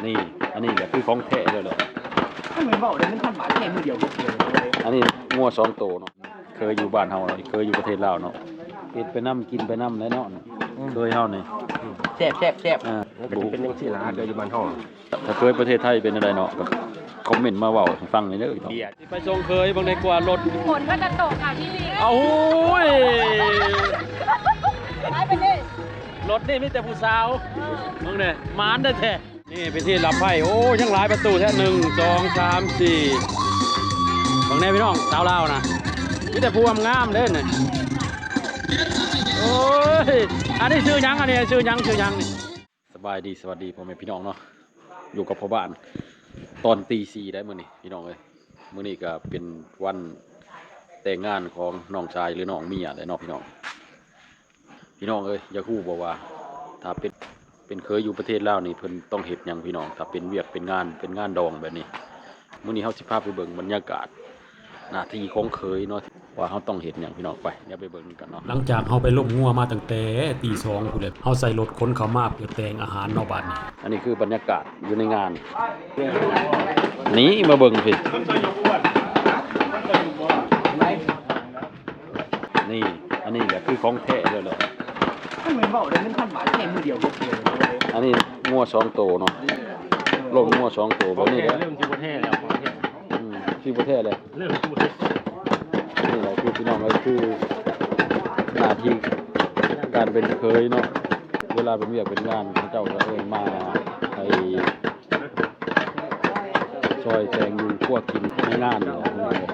ນີ້ ອັນນີ້ແຫຼະຄືຂອງແທ້ເລີຍແຫຼະ. ຄັນແມ່ນເວົ້າໄດ້ເງິນພັນບາດແທ້ມື້ດຽວບໍ່ເກີນເລີຍ. ອັນນີ້ງົວສອງໂຕເນາະ ເຄີຍຢູ່ບ້ານເຮົາເນາະ ເຄີຍຢູ່ປະເທດລາວເນາະ ເຮັດໄປນຳ ກິນໄປນຳແຫຼະເນາະ ເຄີຍເຮົານີ້. ແຊບໆໆ ເອີ ມັນກໍຊິເປັນຈັ່ງຊີ້ລະ ເຄີຍຢູ່ບ້ານເຮົາ. ຖ້າເຄີຍປະເທດໄທເປັນແນວໃດເນາະ ກໍຄອມເມັນມາເວົ້າໃຫ້ຟັງແດ່ເດີ. ເບຍ ຊິໄປສົ່ງເຄີຍເບິ່ງໄດ້ກວ່າລົດ ຝົນກໍຈະຕົກຄ່ະທີ່ນີ້. ເອົາ ໂອ້ຍ ໄປໄປນີ້ ລົດນີ້ມີແຕ່ຜູ້ສາວ ເອີ ເບິ່ງແດ່ ໝານແທ້ໆ. ນີ້ເປັນທີ່ລັບໄພ ໂອ້ ຍັງຫຼາຍປະຕູແທ້ ໜຶ່ງ ສອງ ສາມ ສີ່ ເບິ່ງແດ່ພີ່ນ້ອງ ສາວລາວນະ ມີແຕ່ຜູ້ງາມໆເດ້ນີ້. ໂອ້ຍ ອັນນີ້ຊື່ຫຍັງ ອັນນີ້ຊື່ຫຍັງ ຊື່ຫຍັງນີ້? ສະບາຍດີ ສະຫວັດດີພໍ່ແມ່ພີ່ນ້ອງເນາະ ຢູ່ກັບພໍ່ບ້ານຕອນຕີສີ່ໄດ້ມື້ນີ້ພີ່ນ້ອງເອີຍ. ມື້ນີ້ກໍເປັນວັນແຕ່ງງານຂອງນ້ອງຊາຍ ຫຼື ນ້ອງເມຍແຫຼະເນາະພີ່ນ້ອງ. ພີ່ນ້ອງເອີຍ ຢາກຮູ້ບໍ່ວ່າ ຖ້າເປັນ ເປັນເຄີຍຢູ່ປະເທດລາວນີ້ ເພິ່ນຕ້ອງເຮັດຫຍັງພີ່ນ້ອງ ຖ້າເປັນວຽກເປັນງານ ເປັນງານດອງແບບນີ້? ມື້ນີ້ເຮົາຊິພາໄປເບິ່ງບັນຍາກາດ ໜ້າທີ່ຂອງເຄີຍເນາະ ວ່າເຮົາຕ້ອງເຮັດຫຍັງພີ່ນ້ອງ. ໄປ ດຽວໄປເບິ່ງນຳກັນເນາະ. ຫຼັງຈາກເຮົາໄປລົມງົວມາຕັ້ງແຕ່ຕີສອງພຸ້ນແຫຼະ ເຮົາໃສ່ລົດຂົນເຂົ້າມາເພື່ອແຕ່ງອາຫານເນາະບາດນີ້. ອັນນີ້ຄືບັນຍາກາດຢູ່ໃນງານ ນີ້ມາເບິ່ງພີ້ ນີ້ ອັນນີ້ແຫຼະຄືຂອງແທ້ເລີຍແຫຼະ. ຄັນແມ່ນເວົ້າໄດ້ເງິນພັນບາດແທ້ມື້ດຽວບໍ່ເກີນເລີຍ. ອັນນີ້ງົວສອງໂຕເນາະ ລົມງົວສອງໂຕແບບນີ້ແຫຼະ ເລີ່ມຊິບໍ່ແທ້ແລ້ວ ຂອງແທ້ ອືມ ຊິບໍ່ແທ້ແລ້ວ ເລີ່ມຊິບໍ່ແທ້. ນີ້ແຫຼະຄືພີ່ນ້ອງເອີຍ ຄືໜ້າທີ່ການເປັນເຂີຍເນາະ ເວລາເປັນວຽກເປັນງານ ເຂົາເຈົ້າກໍເອີ້ນມາໃຫ້ຊ່ອຍແຕ່ງຢູ່ຄົວກິນໃນງານນີ້ແຫຼະ.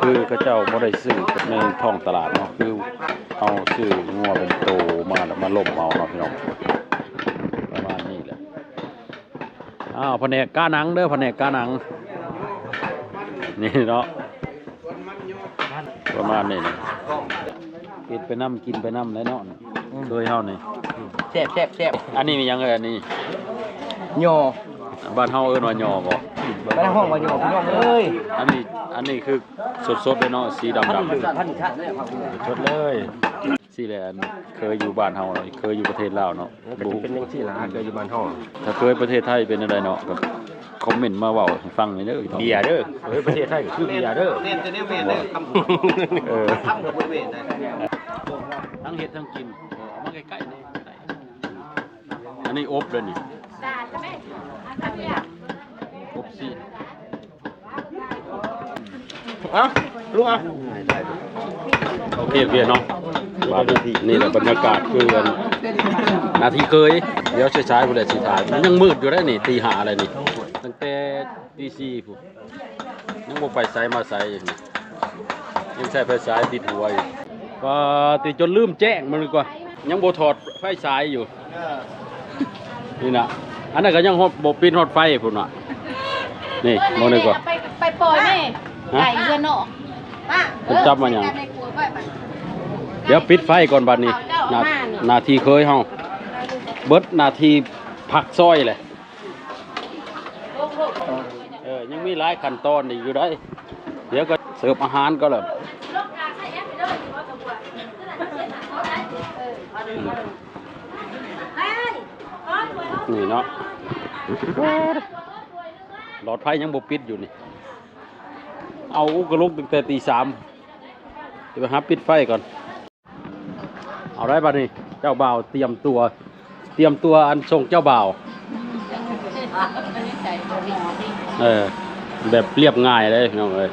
ຄືເຂົາເຈົ້າບໍ່ໄດ້ຊື້ໃນທ້ອງຕະຫຼາດເນາະ ຄືເຮົາຊື້ງົວເປັນໂຕມາ ແລ້ວມາລົມເອົາເນາະພີ່ນ້ອງ ປະມານນີ້ແຫຼະ. ອ້າວ ພະແນກກາໜັງເດີ ພະແນກກາໜັງ ນີ້ເນາະ ປະມານນີ້ນະ ເຮັດໄປນຳ ກິນໄປນຳແຫຼະເນາະ ເຄີຍເຮົານີ້. ແຊບໆໆ ອັນນີ້ມີຫຍັງເອີຍ ອັນນີ້ຍໍ ບ້ານເຮົາເອີ້ນວ່າຍໍບໍ່? ບ້ານເຮົາເອີ້ນວ່າຍໍ ພີ່ນ້ອງເອີຍ. ອັນນີ້ ອັນນີ້ຄືສົດໆເລີຍເນາະ ສີດຳໆ ສົດເລີຍ. ຊີ້ແຫຼະ ອັນເຄີຍຢູ່ບ້ານເຮົາ ເຄີຍຢູ່ປະເທດລາວເນາະ ມັນກໍຊິເປັນຈັ່ງຊີ້ລະ ເຄີຍຢູ່ບ້ານເຮົາ. ຖ້າເຄີຍປະເທດໄທເປັນແນວໃດເນາະ ກໍຄອມເມັນມາເວົ້າໃຫ້ຟັງແດ່ເດີ. ເບຍເດີ ເອີ ປະເທດໄທກໍຄືເບຍເດີ ແມ່ນແຕ່ແນວແມ່ນເດີ ຄຳ ເອີ ຄຳກໍບໍ່ແມ່ນນະ ທັງເຮັດທັງກິນ ເອີ ເອົາມາໃກ້ໆນີ້. ອັນນີ້ອົບເດີນີ້ ອົບຊີ້ນ. ເອົ້າ ລຸງເອົາ ໂອເຄ ໂອເຄເນາະ. ບາດນີ້ແຫຼະບັນຍາກາດຄືອັນ ໜ້າທີ່ເຄີຍ ດຽວສາຍໆພຸ້ນແຫຼະຊິຖ່າຍ ມັນຍັງມືດຢູ່ເດ້ນີ້ ຕີຫ້າແລ້ວນີ້ ຕັ້ງແຕ່ຕີສີ່ພຸ້ນ ຍັງບໍ່ໄປໃສມາໃສຢູ່ນີ້ ຍັງໃຊ້ໄຟສາຍຕິດຫົວຢູ່. ປາຕິ ຈົນລືມແຈ້ງມັນກວ່າ ຍັງບໍ່ຖອດໄຟສາຍຢູ່. ນີ້ນະ ອັນນັ້ນກໍຍັງຮອດ ບໍ່ປິດຮອດໄຟພຸ້ນນະ. ນີ້ ເບິ່ງດີກວ່າ ໄປ ໄປປ່ອຍແມ່ ຮະ ໄກ່ເຮືອນນອກ ເພິ່ນຈັບມາຫຍັງ? ດຽວປິດໄຟກ່ອນບາດນີ້. ໜ້າ ໜ້າທີ່ເຄີຍເຮົາ ເບິດໜ້າທີ່ພັກຊອຍແຫຼະ. ເອີ ຍັງມີຫຼາຍຂັ້ນຕອນອີກຢູ່ໃດ໋. ດຽວກໍເສີບອາຫານກ່ອນແຫຼະ. ນີ້ເນາະ ຫຼອດໄຟຍັງບໍ່ປິດຢູ່ນີ້. ເອົາອຸກະລຸກຕັ້ງແຕ່ຕີສາມ ຈະໄປຫາປິດໄຟກ່ອນ. ເອົາໄດ້ບັດນີ້ ເຈົ້າບ່າວຕຽມຕົວ ຕຽມຕົວອັນສົ່ງເຈົ້າບ່າວ. ເອີ ແບບລຽບງ່າຍເລີຍພີ່ນ້ອງເອີຍ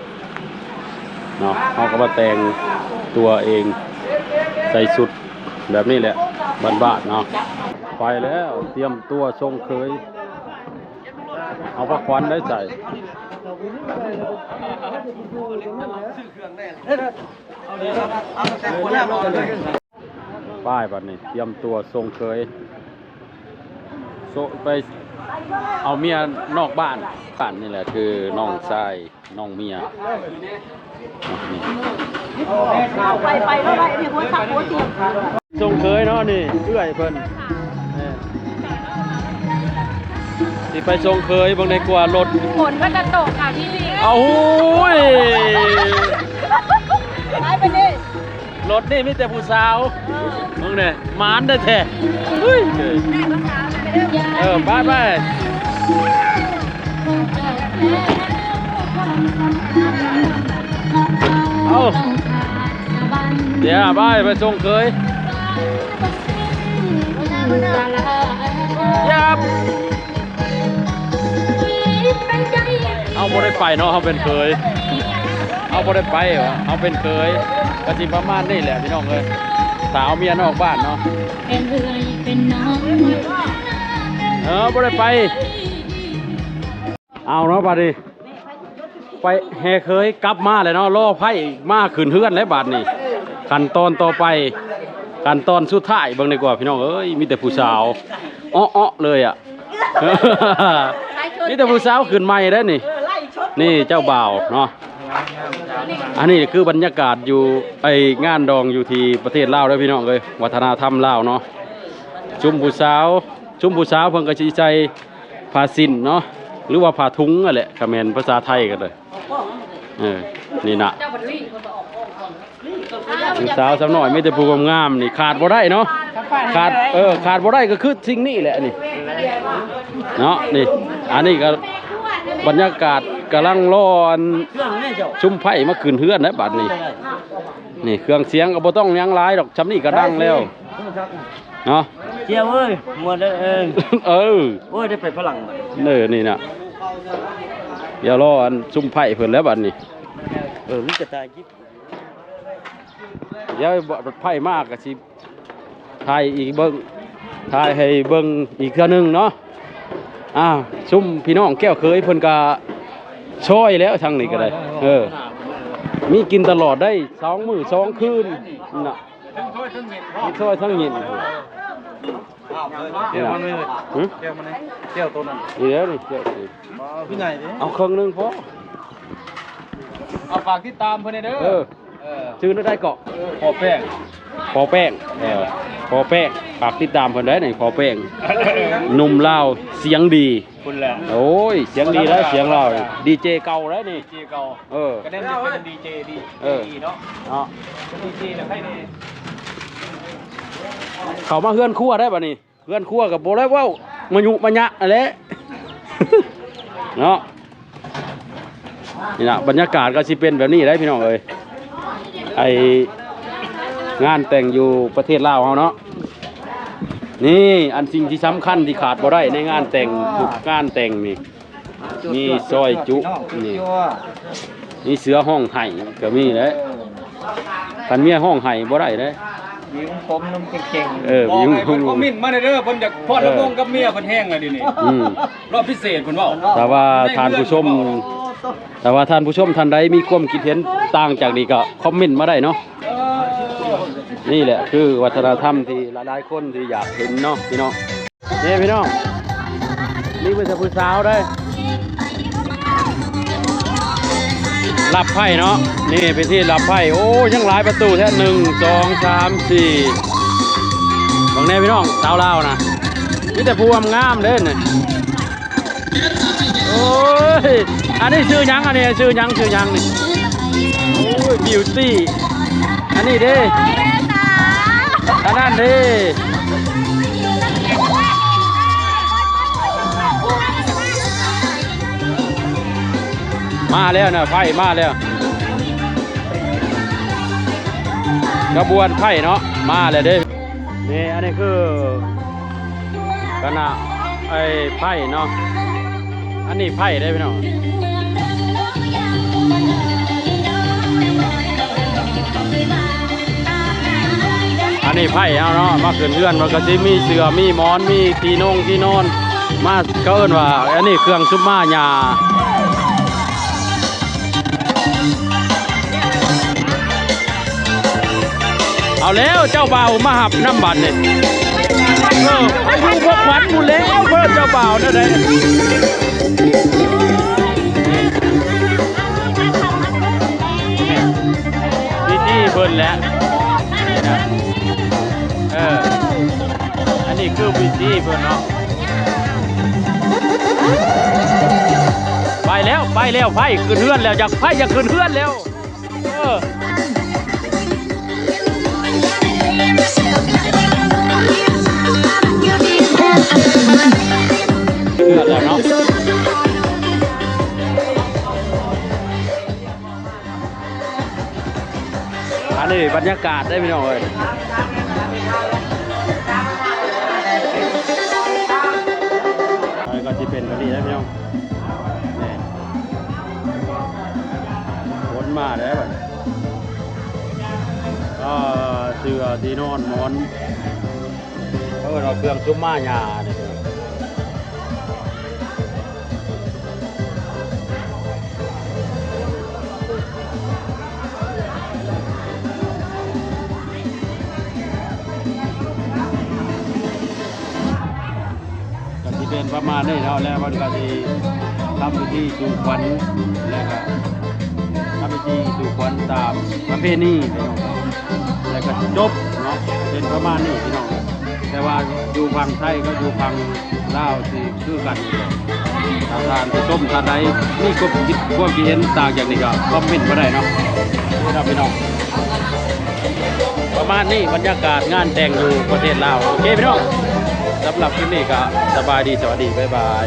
ເນາະ. ເຮົາກໍມາແຕ່ງຕົວເອງ ໃສ່ຊຸດແບບນີ້ແຫຼະ ບ້ານໆເນາະ. ໄປແລ້ວ ຕຽມຕົວສົ່ງເຂີຍ ເອົາຜ້າຂວັນໄດ້ໃສ່. ໄປບັດນີ້ ຕຽມຕົວສົ່ງເຂີຍ ໂຊະໄປເອົາເມຍນອກບ້ານ. ບ້ານນີ້ແຫຼະ ຄືນ້ອງຊາຍນ້ອງເມຍ. ໄປ ໄປເທົ່າໃດນີ້ ຫົວສັກຫົວຕີນ. ສົ່ງເຂີຍເນາະ ນີ້ເອື້ອຍເພິ່ນ ເອີ ຊິໄປສົ່ງເຂີຍ ເບິ່ງໄດ້ກວ່າລົດ ຝົນກໍຈະຕົກຄ່ະທີ່ນີ້. ເອົາ ໂອ້ຍ ໄປໄປນີ້ ລົດນີ້ມີແຕ່ຜູ້ສາວ ເອີ ເບິ່ງແດ່ ໝານແທ້ໆ. ເອີ ໄປໄປ. ຢ່າບອ້າຍໄປສົ່ງເຂີຍ. ຢ່າບ ເຮົາບໍ່ໄດ້ໄປເນາະ ເຮົາເປັນເຂີຍ ເຮົາບໍ່ໄດ້ໄປຫວາ ເຮົາເປັນເຂີຍ. ກະຊິປະມານນີ້ແຫຼະພີ່ນ້ອງເອີຍ ສາວເມຍນອກບ້ານເນາະ. ເອີ ບໍ່ໄດ້ໄປ. ເອົາເນາະ ບາດນີ້ໄປແຫ່ເຂີຍກັບມາແລ້ວເນາະ ລໍໄພ້ມາຂຶ້ນເຮືອນແລ້ວບາດນີ້. ຂັ້ນຕອນຕໍ່ໄປ ຂັ້ນຕອນສຸດທ້າຍ ເບິ່ງດີກວ່າພີ່ນ້ອງເອີຍ ມີແຕ່ຜູ້ສາວເອາະໆເລີຍອະ ມີແຕ່ຜູ້ສາວຂຶ້ນໃໝ່ເດ້ນີ້. ນີ້ເຈົ້າບ່າວເນາະ ອັນນີ້ຄືບັນຍາກາດຢູ່ ໄອ້ ງານດອງຢູ່ທີ່ປະເທດລາວເດີພີ່ນ້ອງເອີຍ ວັດທະນະທຳລາວເນາະ. ຊຸມຜູ້ສາວ ຊຸມຜູ້ສາວເພິ່ນກໍຊິໃສ່ ຜ້າສິ້ນເນາະ ຫຼືວ່າຜ້າທຸງນັ້ນແຫຼະ ຄະແມ່ນພາສາໄທກໍໄດ້. ເອີ ນີ້ນະ ຜູ້ສາວສາວນ້ອຍມີແຕ່ຜູ້ງາມໆ ນີ້ຂາດບໍ່ໄດ້ເນາະ ຂາດ ເອີ ຂາດບໍ່ໄດ້ກໍຄືສິ່ງນີ້ແຫຼະນີ້ເນາະ. ນີ້ ອັນນີ້ກໍບັນຍາກາດກຳລັງລໍອັນ ຊຸມໄພ້ມາຂຶ້ນເຮືອນແລ້ວບາດນີ້. ນີ້ເຄື່ອງສຽງກໍບໍ່ຕ້ອງຫຍັງຫຼາຍດອກ ຊ່ຳນີ້ກໍດັງແລ້ວ. ເນາະ ເຈົ້າເອີຍ ມ່ວນເດີ. ເອີ ເອີ ໂອ້ຍ ໄດ້ໄປຝຣັ່ງ. ເອີ ນີ້ນະ ດຽວລໍອັນຊຸມໄພ້ເພິ່ນແລ້ວບັດນີ້. ເອີ ມີແຕ່ຖ່າຍຄລິບ ດຽວໄພ້ມາກໍຊິຖ່າຍອີກເບິ່ງ ຖ່າຍໃຫ້ເບິ່ງອີກເທື່ອໜຶ່ງເນາະ. ອ່າ ຊຸມພີ່ນ້ອງແກ້ວເຂີຍເພິ່ນກໍຊ່ອຍແລ້ວ ທາງນີ້ກໍໄດ້. ເອີ ມີກິນຕະຫຼອດໄດ້ ສອງມື້ສອງຄືນນະ. ທັງຊອຍທັງເຢັນ ທັງຊອຍທັງເຢັນ. ນີ້ນະ ຫຶ ແກ້ວມັນນີ້ ແກ້ວໂຕນັ້ນ ນີ້ແຫຼະນີ້ ແກ້ວນີ້ ອໍ ຄືໃຫຍ່ເດ້. ເອົາເຄິ່ງໜຶ່ງພໍ. ເອົາ ຝາກຕິດຕາມເພິ່ນແດ່ເດີ. ເອີ ເອີ ຊື່ແນວໃດເກາະ? ພໍ່ແປ້ງ ພໍ່ແປ້ງ. ເອີ ພໍ່ແປ້ງ ຝາກຕິດຕາມເພິ່ນໄດ້ນີ້ ພໍ່ແປ້ງ ໜຸ່ມລາວສຽງດີ. ພຸ້ນແຫຼະ ໂອ້ຍ ສຽງດີແລ້ວ ສຽງລາວ ດີເຈເກົ່າແລ້ວນີ້ ດີເຈເກົ່າ. ເອີ ກະແນມເປັນດີເຈດີ ເອີ ດີເນາະ ເນາະ ດີເຈແລ້ວໃຜແດ່. ເຂົ້າມາເຮືອນຄົວໄດ້ບັດນີ້ ເຮືອນຄົວກໍບໍ່ໄດ້ເວົ້າມາຍຸມາຍະຫັ້ນແຫຼະເນາະ. ນີ້ນະ ບັນຍາກາດກໍຊິເປັນແບບນີ້ໄດ໋ພີ່ນ້ອງເອີຍ ໄອ້ງານແຕ່ງຢູ່ປະເທດລາວເຮົາເນາະ. ນີ້ ອັນສິ່ງທີ່ສຳຄັນທີ່ຂາດບໍ່ໄດ້ໃນງານແຕ່ງ ທຸກງານແຕ່ງນີ້ ມີຊອຍຈຸ ນີ້ ມີເສືອຮ້ອງໄຫ້ກໍມີແຫຼະ. ຄັນເມຍຮ້ອງໄຫ້ບໍ່ໄດ້ເດ້ ມີວງກົມນຳເກັ່ງໆ. ເອີ ມີວງກົມ ຄອມເມັນມາແດ່ເດີ ເພິ່ນຢາກຟ້ອນລຳວົງກັບເມຍເພິ່ນແຮງແລ້ວດຽວນີ້. ອືມ ລອບພິເສດເພິ່ນເວົ້າ. ຖ້າວ່າທ່ານຜູ້ຊົມ ຖ້າວ່າທ່ານຜູ້ຊົມທ່ານໃດມີຄວາມຄິດເຫັນຕ່າງຈາກນີ້ກໍຄອມເມັນມາໄດ້ເນາະ. ນີ້ແຫຼະຄືວັດທະນະທຳທີ່ຫຼາຍໆຄົນທີ່ຢາກເຫັນເນາະພີ່ນ້ອງ. ນີ້ພີ່ນ້ອງ ນີ້ເປັນຜູ້ສາວເດ້ ລັບໄພ້ເນາະ. ນີ້ເປັນທີ່ລັບໄພ້. ໂອ້ ຍັງຫຼາຍປະຕູແທ້ ໜຶ່ງ ສອງ ສາມ ສີ່ ເບິ່ງແດ່ພີ່ນ້ອງ ສາວລາວນະ ມີແຕ່ຜູ້ງາມໆເດ້ນີ້. ໂອ້ຍ ອັນນີ້ຊື່ຫຍັງ ອັນນີ້ຊື່ຫຍັງ ຊື່ຫຍັງນີ້? ໂອ້ຍ ບິວຕີ້ ອັນນີ້ເດ້ ອັນນັ້ນເດ້. ມາແລ້ວນະ ໄພ້ມາແລ້ວ ຂະບວນໄພ້ເນາະ ມາແລ້ວເດ້. ນີ້ ອັນນີ້ຄືຄະນະໄອ້ໄພ້ເນາະ ອັນນີ້ໄພ້ເດ້ພີ່ນ້ອງ. ອັນນີ້ໄພ້ເຮົາເນາະ ມາຂຶ້ນເຮືອນ ມັນກໍຊິມີເສື່ອ ມີໝອນ ມີທີ່ນົງທີ່ນອນ ມາ ເຂົາເອີ້ນວ່າ ອັນນີ້ເຄື່ອງຊຸມມາຫຍ້າ. ເອົາແລ້ວ ເຈົ້າບ່າວມາຮັບນຳບັດນີ້. ເອີ ໄປຢູ່ພວກຂວັນພຸ້ນແລ້ວ ເພິ່ນເຈົ້າບ່າວແນວໃດ. ພິທີເພິ່ນແຫຼະ ເອີ ອັນນີ້ຄືພິທີເພິ່ນເນາະ. ໄປແລ້ວ ໄປແລ້ວ ໄພ້ຂຶ້ນເຮືອນແລ້ວ ຢາກ ໄພ້ຢາກຂຶ້ນເຮືອນແລ້ວ. ເອີ ເຮືອນແລ້ວເນາະ. ອັນນີ້ ນີ້ບັນຍາກາດເດ້ພີ່ນ້ອງເອີຍ ກໍຊິເປັນແບບນີ້ເດ້ພີ່ນ້ອງ ນີ້ ຄົນມາແລ້ວບັດນີ້ ອ່າ ເສື້ອທີ່ນອນໝອນ ເອີ້ນວ່າເຄື່ອງຊຸມມາຍານີ້ ກໍຊິເປັນປະມານນີ້ເນາະ ແລ້ວເພິ່ນກໍຊິທຳພິທີສູ່ຂວັນ ແລ້ວກໍທຳພິທີສູ່ຂວັນຕາມປະເພນີພີ່ນ້ອງ ແລ້ວກໍຈົບເນາະ ເປັນປະມານນີ້ພີ່ນ້ອງ ແຕ່ວ່າຢູ່ຝັ່ງໄທກັບຢູ່ຝັ່ງລາວຊິຄືກັນຢູ່ບໍ່? ຖ້າທ່ານຜູ້ຊົມທ່ານໃດມີຄວາມຄິດຄວາມຄິດເຫັນຕ່າງຈາກນີ້ກໍຄອມເມັນມາໄດ້ເນາະ ນີ້ເນາະພີ່ນ້ອງ ປະມານນີ້ບັນຍາກາດງານແຕ່ງຢູ່ປະເທດລາວ ໂອເຄພີ່ນ້ອງ ສຳລັບຄລິບນີ້ກໍສະບາຍດີ ສະຫວັດດີ ບາຍບາຍ.